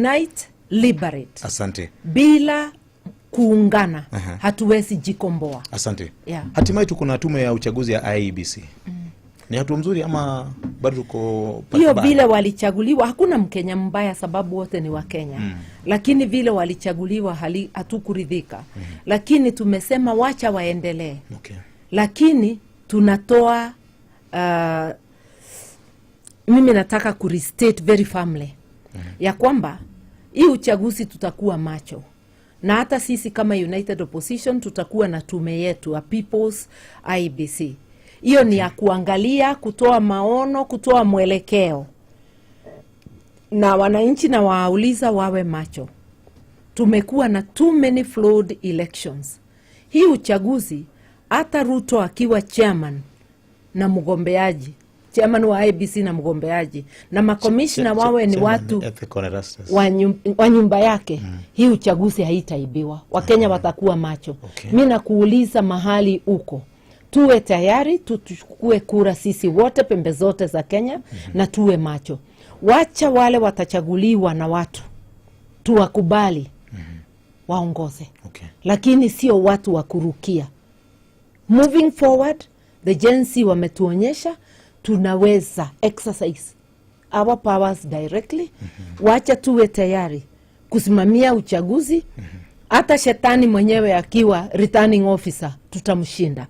Unite, liberate. Asante. Bila kuungana hatuwezi jikomboa. Asante. Yeah. Hatimaye tuko na tume ya uchaguzi ya IEBC. Ni hatua mzuri ama bado tuko Hiyo pabaya? vile walichaguliwa, hakuna Mkenya mbaya sababu wote ni Wakenya, lakini vile walichaguliwa hatukuridhika, lakini tumesema wacha waendelee. Lakini tunatoa mimi nataka kurestate very firmly ya kwamba hii uchaguzi tutakuwa macho, na hata sisi kama United Opposition tutakuwa na tume yetu ya People's IEBC. Hiyo ni ya kuangalia, kutoa maono, kutoa mwelekeo, na wananchi na wauliza wawe macho. Tumekuwa na too many flawed elections. Hii uchaguzi, hata Ruto akiwa chairman na mgombeaji, chairman wa IEBC na mgombeaji na makomishna wawe ni Chairman watu Ethical Erastus. wa nyumba yake, hii uchaguzi haitaibiwa. Wakenya watakuwa macho. Mi nakuuliza mahali uko, tuwe tayari tuchukue kura sisi wote pembe zote za Kenya, na tuwe macho. Wacha wale watachaguliwa na watu tuwakubali waongoze, lakini sio watu wa kurukia. Moving forward, the Gen Z wametuonyesha tunaweza exercise our powers directly. Wacha tuwe tayari kusimamia uchaguzi. Hata shetani mwenyewe akiwa returning officer, tutamshinda.